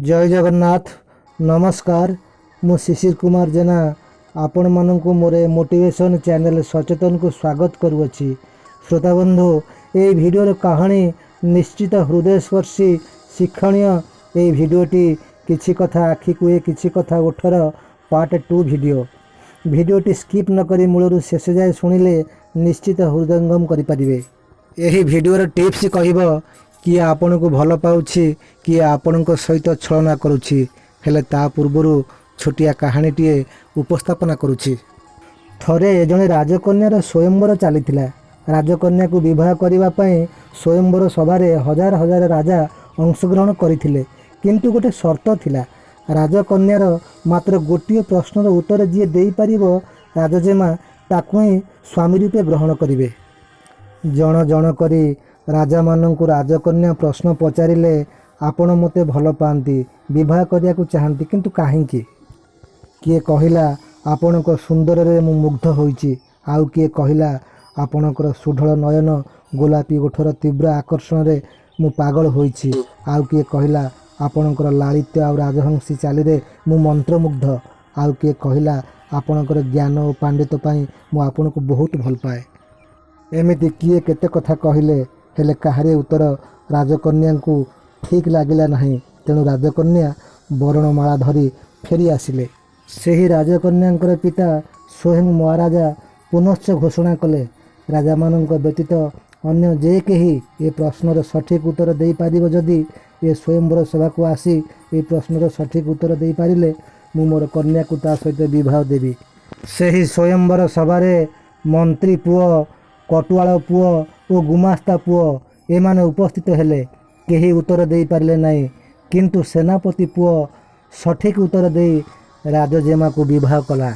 ଜୟ ଜଗନ୍ନାଥ। ନମସ୍କାର, ମୁଁ ଶିଶିର କୁମାର ଜେନା ଆପଣମାନଙ୍କୁ ମୋର ଏ ମୋଟିଭେସନ୍ ଚ୍ୟାନେଲ୍ ସଚେତନକୁ ସ୍ୱାଗତ କରୁଅଛି। ଶ୍ରୋତାବନ୍ଧୁ, ଏହି ଭିଡ଼ିଓର କାହାଣୀ ନିଶ୍ଚିତ ହୃଦୟସ୍ପର୍ଶୀ, ଶିକ୍ଷଣୀୟ। ଏହି ଭିଡ଼ିଓଟି କିଛି କଥା ଆଖି କୁହେ କିଛି କଥା ଓଠର ପାର୍ଟ 2 ଭିଡ଼ିଓ। ଭିଡ଼ିଓଟି ସ୍କିପ୍ ନକରି ମୂଳରୁ ଶେଷ ଯାଏ ଶୁଣିଲେ ନିଶ୍ଚିତ ହୃଦୟଙ୍ଗମ କରିପାରିବେ। ଏହି ଭିଡ଼ିଓର ଟିପ୍ସ କହିବ କିଏ ଆପଣଙ୍କୁ ଭଲ ପାଉଛି, କିଏ ଆପଣଙ୍କ ସହିତ ଛଳନା କରୁଛି। ହେଲେ ତା ପୂର୍ବରୁ ଛୋଟିଆ କାହାଣୀଟିଏ ଉପସ୍ଥାପନା କରୁଛି। ଥରେ ଜଣେ ରାଜକନ୍ୟାର ସ୍ୱୟଂବର ଚାଲିଥିଲା। ରାଜକନ୍ୟାକୁ ବିବାହ କରିବା ପାଇଁ ସ୍ୱୟଂବର ସଭାରେ ହଜାର ହଜାର ରାଜା ଅଂଶଗ୍ରହଣ କରିଥିଲେ। କିନ୍ତୁ ଗୋଟେ ସର୍ତ୍ତ ଥିଲା। ରାଜକନ୍ୟାର ମାତ୍ର ଗୋଟିଏ ପ୍ରଶ୍ନର ଉତ୍ତର ଯିଏ ଦେଇପାରିବ, ରାଜଜେମା ତାକୁ ହିଁ ସ୍ୱାମୀ ରୂପେ ଗ୍ରହଣ କରିବେ। ଜଣ ଜଣ କରି ରାଜାମାନଙ୍କୁ ରାଜକନ୍ୟା ପ୍ରଶ୍ନ ପଚାରିଲେ, "ଆପଣ ମୋତେ ଭଲ ପାଆନ୍ତି, ବିବାହ କରିବାକୁ ଚାହାନ୍ତି, କିନ୍ତୁ କାହିଁକି?" କିଏ କହିଲା, "ଆପଣଙ୍କ ସୁନ୍ଦରରେ ମୁଁ ମୁଗ୍ଧ ହୋଇଛି।" ଆଉ କିଏ କହିଲା, "ଆପଣଙ୍କର ସୁଢଳ ନୟନ, ଗୋଲାପୀ ଓଠର ତୀବ୍ର ଆକର୍ଷଣରେ ମୁଁ ପାଗଳ ହୋଇଛି।" ଆଉ କିଏ କହିଲା, "ଆପଣଙ୍କର ଲାଳିତ୍ୟ ଆଉ ରାଜହଂସୀ ଚାଲିରେ ମୁଁ ମନ୍ତ୍ରମୁଗ୍ଧ।" ଆଉ କିଏ କହିଲା, "ଆପଣଙ୍କର ଜ୍ଞାନ ଓ ପାଣ୍ଡିତ୍ୟ ପାଇଁ ମୁଁ ଆପଣଙ୍କୁ ବହୁତ ଭଲ ପାଏ।" ଏମିତି କିଏ କେତେ କଥା କହିଲେ। ହେଲେ କାହାରି ଉତ୍ତର ରାଜକନ୍ୟାଙ୍କୁ ଠିକ୍ ଲାଗିଲା ନାହିଁ। ତେଣୁ ରାଜକନ୍ୟା ବରଣମାଳା ଧରି ଫେରି ଆସିଲେ। ସେହି ରାଜକନ୍ୟାଙ୍କର ପିତା ସ୍ୱୟଂ ମହାରାଜା ପୁନଶ୍ଚ ଘୋଷଣା କଲେ, ରାଜାମାନଙ୍କ ବ୍ୟତୀତ ଅନ୍ୟ ଯେ କେହି ଏ ପ୍ରଶ୍ନର ସଠିକ୍ ଉତ୍ତର ଦେଇପାରିବ, ଯଦି ଏ ସ୍ୱୟଂବର ସଭାକୁ ଆସି ଏ ପ୍ରଶ୍ନର ସଠିକ୍ ଉତ୍ତର ଦେଇପାରିଲେ, ମୁଁ ମୋର କନ୍ୟାକୁ ତା ସହିତ ବିବାହ ଦେବି। ସେହି ସ୍ୱୟଂବର ସଭାରେ ମନ୍ତ୍ରୀ ପୁଅ, କଟୁଆଳ ପୁଅ ଓ ଗୁମାସ୍ତା ପୁଅ ଏମାନେ ଉପସ୍ଥିତ ହେଲେ। କେହି ଉତ୍ତର ଦେଇପାରିଲେ ନାହିଁ। କିନ୍ତୁ ସେନାପତି ପୁଅ ସଠିକ୍ ଉତ୍ତର ଦେଇ ରାଜଜେମାକୁ ବିବାହ କଲା।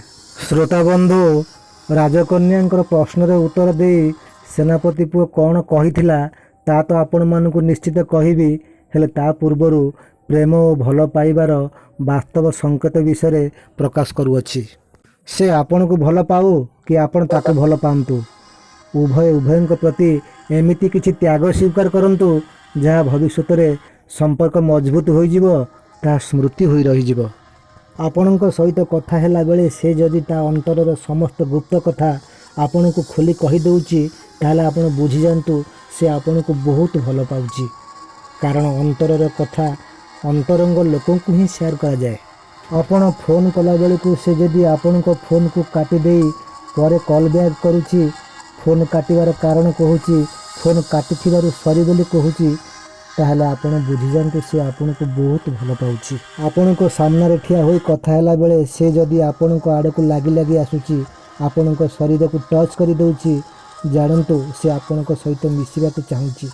ଶ୍ରୋତାବନ୍ଧୁ, ରାଜକନ୍ୟାଙ୍କର ପ୍ରଶ୍ନର ଉତ୍ତର ଦେଇ ସେନାପତି ପୁଅ କ'ଣ କହିଥିଲା, ତା ତ ଆପଣମାନଙ୍କୁ ନିଶ୍ଚିତ କହିବି। ହେଲେ ତା ପୂର୍ବରୁ ପ୍ରେମ ଓ ଭଲ ପାଇବାର ବାସ୍ତବ ସଂକେତ ବିଷୟରେ ପ୍ରକାଶ କରୁଅଛି। ସେ ଆପଣଙ୍କୁ ଭଲ ପାଉ କି ଆପଣ ତାକୁ ଭଲ ପାଆନ୍ତୁ, ଉଭୟ ଉଭୟଙ୍କ ପ୍ରତି ଏମିତି କିଛି ତ୍ୟାଗ ସ୍ୱୀକାର କରନ୍ତୁ, ଯାହା ଭବିଷ୍ୟତରେ ସମ୍ପର୍କ ମଜବୁତ ହୋଇଯିବ, ତାହା ସ୍ମୃତି ହୋଇ ରହିଯିବ। ଆପଣଙ୍କ ସହିତ କଥା ହେଲା ବେଳେ ସେ ଯଦି ତା ଅନ୍ତରର ସମସ୍ତ ଗୁପ୍ତ କଥା ଆପଣଙ୍କୁ ଖୋଲି କହିଦେଉଛି, ତାହେଲେ ଆପଣ ବୁଝିଯାଆନ୍ତୁ, ସେ ଆପଣଙ୍କୁ ବହୁତ ଭଲ ପାଉଛି। କାରଣ ଅନ୍ତରର କଥା ଅନ୍ତରଙ୍ଗ ଲୋକଙ୍କୁ ହିଁ ସେୟାର କରାଯାଏ। ଆପଣ ଫୋନ୍ କଲାବେଳକୁ ସେ ଯଦି ଆପଣଙ୍କ ଫୋନ୍କୁ କାଟିଦେଇ ପରେ କଲ୍ ବ୍ୟାକ୍ କରୁଛି, ଫୋନ୍ କାଟିବାର କାରଣ କହୁଛି, ଫୋନ୍ କାଟିଥିବାରୁ ସରି ବୋଲି କହୁଛି, ତାହେଲେ ଆପଣ ବୁଝିଯାଆନ୍ତୁ, ସେ ଆପଣଙ୍କୁ ବହୁତ ଭଲ ପାଉଛି। ଆପଣଙ୍କ ସାମ୍ନାରେ ଠିଆ ହୋଇ କଥା ହେଲା ବେଳେ ସେ ଯଦି ଆପଣଙ୍କ ଆଡ଼କୁ ଲାଗି ଲାଗି ଆସୁଛି, ଆପଣଙ୍କ ଶରୀରକୁ ଟଚ୍ କରିଦେଉଛି, ଜାଣନ୍ତୁ, ସେ ଆପଣଙ୍କ ସହିତ ମିଶିବାକୁ ଚାହୁଁଛି।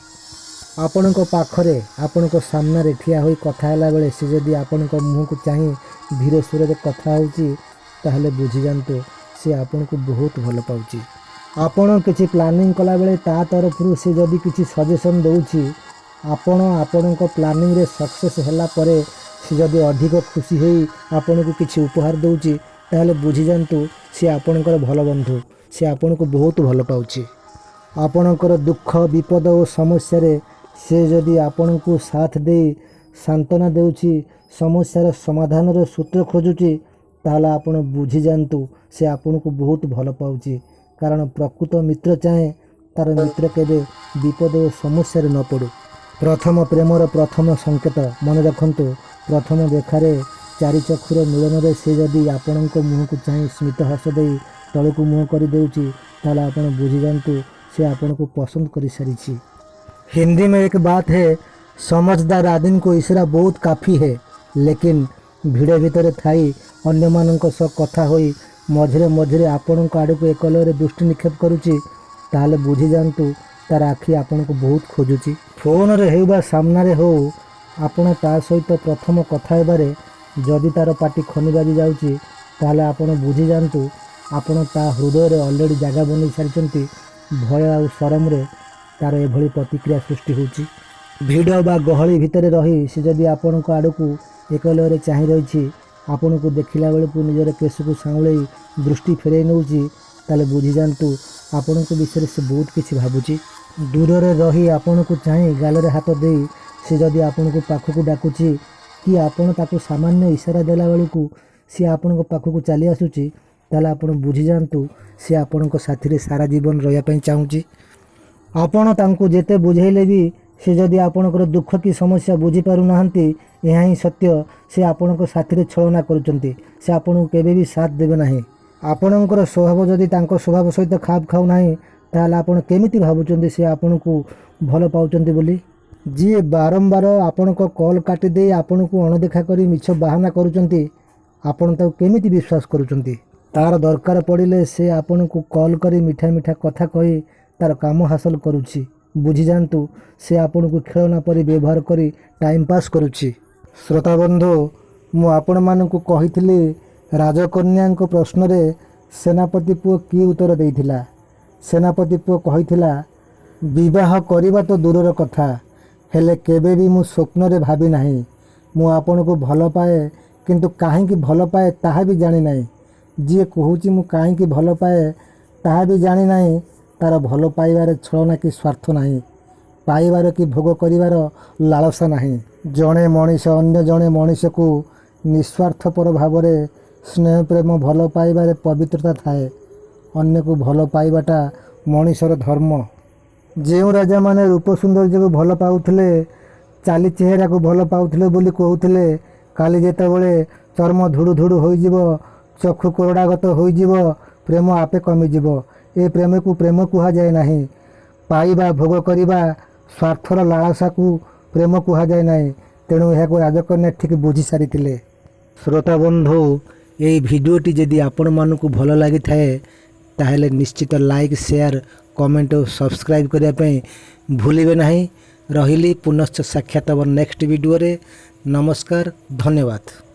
ଆପଣଙ୍କ ପାଖରେ, ଆପଣଙ୍କ ସାମ୍ନାରେ ଠିଆ ହୋଇ କଥା ହେଲା ବେଳେ ସେ ଯଦି ଆପଣଙ୍କ ମୁହଁକୁ ଚାହିଁ ଧୀର ସ୍ୱରରେ କଥା ହେଉଛି, ତାହେଲେ ବୁଝିଯାଆନ୍ତୁ, ସେ ଆପଣଙ୍କୁ ବହୁତ ଭଲ ପାଉଛି। ଆପଣ କିଛି ପ୍ଲାନିଂ କଲାବେଳେ ତା ତରଫରୁ ସେ ଯଦି କିଛି ସଜେସନ୍ ଦେଉଛି, ଆପଣ ଆପଣଙ୍କ ପ୍ଲାନିଂରେ ସକ୍ସେସ୍ ହେଲା ପରେ ସେ ଯଦି ଅଧିକ ଖୁସି ହେଇ ଆପଣଙ୍କୁ କିଛି ଉପହାର ଦେଉଛି, ତାହେଲେ ବୁଝିଯାଆନ୍ତୁ, ସେ ଆପଣଙ୍କର ଭଲ ବନ୍ଧୁ, ସେ ଆପଣଙ୍କୁ ବହୁତ ଭଲ ପାଉଛି। ଆପଣଙ୍କର ଦୁଃଖ, ବିପଦ ଓ ସମସ୍ୟାରେ ସେ ଯଦି ଆପଣଙ୍କୁ ସାଥ ଦେଇ ସାନ୍ତ୍ୱନା ଦେଉଛି, ସମସ୍ୟାର ସମାଧାନର ସୂତ୍ର ଖୋଜୁଛି, ତାହେଲେ ଆପଣ ବୁଝିଯାଆନ୍ତୁ, ସେ ଆପଣଙ୍କୁ ବହୁତ ଭଲ ପାଉଛି। କାରଣ ପ୍ରକୃତ ମିତ୍ର ଚାହେଁ ତା'ର ମିତ୍ର କେବେ ବିପଦ ଓ ସମସ୍ୟାରେ ନ ପଡ଼ୁ। ପ୍ରଥମ ପ୍ରେମର ପ୍ରଥମ ସଂକେତ ମନେ ରଖନ୍ତୁ। ପ୍ରଥମ ଦେଖାରେ ଚାରି ଚକ୍ଷୁର ମିଳନରେ ସେ ଯଦି ଆପଣଙ୍କ ମୁହଁକୁ ଚାହିଁ ସ୍ମିତ ହସ ଦେଇ ତଳକୁ ମୁହଁ କରିଦେଉଛି, ତାହେଲେ ଆପଣ ବୁଝିଯାଆନ୍ତୁ, ସେ ଆପଣଙ୍କୁ ପସନ୍ଦ କରିସାରିଛି। हिंदी में एक बात है, "समझदार आदमी को इशारा बहुत काफ़ी है।" लेकिन ଭିଡ଼ ଭିତରେ ଥାଇ ଅନ୍ୟମାନଙ୍କ ସହ କଥା ହୋଇ ମଝିରେ ମଝିରେ ଆପଣଙ୍କ ଆଡ଼କୁ ଏକଲୟରେ ଦୃଷ୍ଟି ନିକ୍ଷେପ କରୁଛି, ତାହେଲେ ବୁଝିଯାଆନ୍ତୁ, ତାର ଆଖି ଆପଣଙ୍କୁ ବହୁତ ଖୋଜୁଛି। ଫୋନରେ ହେଉ ବା ସାମ୍ନାରେ ହେଉ, ଆପଣ ତା ସହିତ ପ୍ରଥମ କଥା ହେବାରେ ଯଦି ତାର ପାଟି ଖନି ବାଜି ଯାଉଛି, ତାହେଲେ ଆପଣ ବୁଝିଯାଆନ୍ତୁ, ଆପଣ ତା ହୃଦୟରେ ଅଲରେଡ଼ି ଜାଗା ବନେଇ ସାରିଛନ୍ତି। ଭୟ ଆଉ ସରମରେ ତାର ଏଭଳି ପ୍ରତିକ୍ରିୟା ସୃଷ୍ଟି ହେଉଛି। ଭିଡ଼ ବା ଗହଳି ଭିତରେ ରହି ସେ ଯଦି ଆପଣଙ୍କ ଆଡ଼କୁ ଏକଲୟରେ ଚାହିଁ ରହିଛି, ଆପଣଙ୍କୁ ଦେଖିଲା ବେଳକୁ ନିଜର କେଶକୁ ସାଉଁଳେଇ ଦୃଷ୍ଟି ଫେରାଇ ନେଉଛି, ତାହେଲେ ବୁଝିଯାଆନ୍ତୁ, ଆପଣଙ୍କ ବିଷୟରେ ସେ ବହୁତ କିଛି ଭାବୁଛି। ଦୂରରେ ରହି ଆପଣଙ୍କୁ ଚାହିଁ ଗାଲରେ ହାତ ଦେଇ ସେ ଯଦି ଆପଣଙ୍କୁ ପାଖକୁ ଡାକୁଛି, କି ଆପଣ ତାକୁ ସାମାନ୍ୟ ଇସାରା ଦେଲା ବେଳକୁ ସିଏ ଆପଣଙ୍କ ପାଖକୁ ଚାଲି ଆସୁଛି, ତାହେଲେ ଆପଣ ବୁଝିଯାଆନ୍ତୁ ସିଏ ଆପଣଙ୍କ ସାଥିରେ ସାରା ଜୀବନ ରହିବା ପାଇଁ ଚାହୁଁଛି। ଆପଣ ତାଙ୍କୁ ଯେତେ ବୁଝେଇଲେ ବି ସେ ଯଦି ଆପଣଙ୍କର ଦୁଃଖ କି ସମସ୍ୟା ବୁଝିପାରୁନାହାନ୍ତି, ଏହା ହିଁ ସତ୍ୟ। ସେ ଆପଣଙ୍କ ସାଥିରେ ଛଳନା କରୁଛନ୍ତି। ସେ ଆପଣଙ୍କୁ କେବେ ବି ସାଥ ଦେବେ ନାହିଁ। ଆପଣଙ୍କର ସ୍ୱଭାବ ଯଦି ତାଙ୍କ ସ୍ୱଭାବ ସହିତ ଖାପ ଖାଉନାହିଁ, ତାହେଲେ ଆପଣ କେମିତି ଭାବୁଛନ୍ତି ସେ ଆପଣଙ୍କୁ ଭଲ ପାଉଛନ୍ତି ବୋଲି? ଯିଏ ବାରମ୍ବାର ଆପଣଙ୍କ କଲ୍ କାଟିଦେଇ ଆପଣଙ୍କୁ ଅଣଦେଖା କରି ମିଛ ବାହାନା କରୁଛନ୍ତି, ଆପଣ ତାକୁ କେମିତି ବିଶ୍ୱାସ କରୁଛନ୍ତି? ତାର ଦରକାର ପଡ଼ିଲେ ସେ ଆପଣଙ୍କୁ କଲ୍ କରି ମିଠା ମିଠା କଥା କହି ତାର କାମ ହାସଲ କରୁଛି। ବୁଝିଯାଆନ୍ତୁ ସେ ଆପଣଙ୍କୁ ଖେଳନା ପରି ବ୍ୟବହାର କରି ଟାଇମ୍ ପାସ୍ କରୁଛି। ଶ୍ରୋତାବନ୍ଧୁ, ମୁଁ ଆପଣମାନଙ୍କୁ କହିଥିଲି ରାଜକନ୍ୟାଙ୍କ ପ୍ରଶ୍ନରେ ସେନାପତି ପୁଅ କି ଉତ୍ତର ଦେଇଥିଲା। ସେନାପତି ପୁଅ କହିଥିଲା, ବିବାହ କରିବା ତ ଦୂରର କଥା, ହେଲେ କେବେ ବି ମୁଁ ସ୍ୱପ୍ନରେ ଭାବି ନାହିଁ। ମୁଁ ଆପଣଙ୍କୁ ଭଲ ପାଏ, କିନ୍ତୁ କାହିଁକି ଭଲ ପାଏ ତାହା ବି ଜାଣିନାହିଁ। ଯିଏ କହୁଛି ମୁଁ କାହିଁକି ଭଲ ପାଏ ତାହା ବି ଜାଣିନାହିଁ, ତାର ଭଲ ପାଇବାରେ ଛଳନା କି ସ୍ୱାର୍ଥ ନାହିଁ, ପାଇବାର କି ଭୋଗ କରିବାର ଲାଳସା ନାହିଁ। ଜଣେ ମଣିଷ ଅନ୍ୟ ଜଣେ ମଣିଷକୁ ନିସ୍ୱାର୍ଥପର ଭାବରେ ସ୍ନେହ, ପ୍ରେମ, ଭଲ ପାଇବାରେ ପବିତ୍ରତା ଥାଏ। ଅନ୍ୟକୁ ଭଲ ପାଇବାଟା ମଣିଷର ଧର୍ମ। ଯେଉଁ ରାଜାମାନେ ରୂପ ସୌନ୍ଦର୍ଯ୍ୟକୁ ଭଲ ପାଉଥିଲେ, ଚାଲି ଚେହେରାକୁ ଭଲ ପାଉଥିଲେ ବୋଲି କହୁଥିଲେ, କାଲି ଯେତେବେଳେ ଚର୍ମ ଧୁଡ଼ୁ ଧୁଡ଼ୁ ହୋଇଯିବ, ଚକ୍ଷୁ କୋରଡ଼ାଗତ ହୋଇଯିବ, ପ୍ରେମ ଆପେ କମିଯିବ। ଏ ପ୍ରେମକୁ ପ୍ରେମ କୁହାଯାଏ ନାହିଁ। ପାଇବା, ଭୋଗ କରିବା ସ୍ୱାର୍ଥର ଲାଳସାକୁ ପ୍ରେମ କୁହାଯାଏ ନାହିଁ। ତେଣୁ ଏହାକୁ ରାଜକନ୍ୟା ଠିକ୍ ବୁଝି ସାରିଥିଲେ। ଶ୍ରୋତାବନ୍ଧୁ, ଏହି ଭିଡ଼ିଓଟି ଯଦି ଆପଣମାନଙ୍କୁ ଭଲ ଲାଗିଥାଏ, ତାହେଲେ ନିଶ୍ଚିତ ଲାଇକ୍, ସେୟାର, କମେଣ୍ଟ ଓ ସବସ୍କ୍ରାଇବ୍ କରିବା ପାଇଁ ଭୁଲିବେ ନାହିଁ। ରହିଲି, ପୁନଶ୍ଚ ସାକ୍ଷାତ ହେବ ନେକ୍ସଟ ଭିଡ଼ିଓରେ। ନମସ୍କାର, ଧନ୍ୟବାଦ।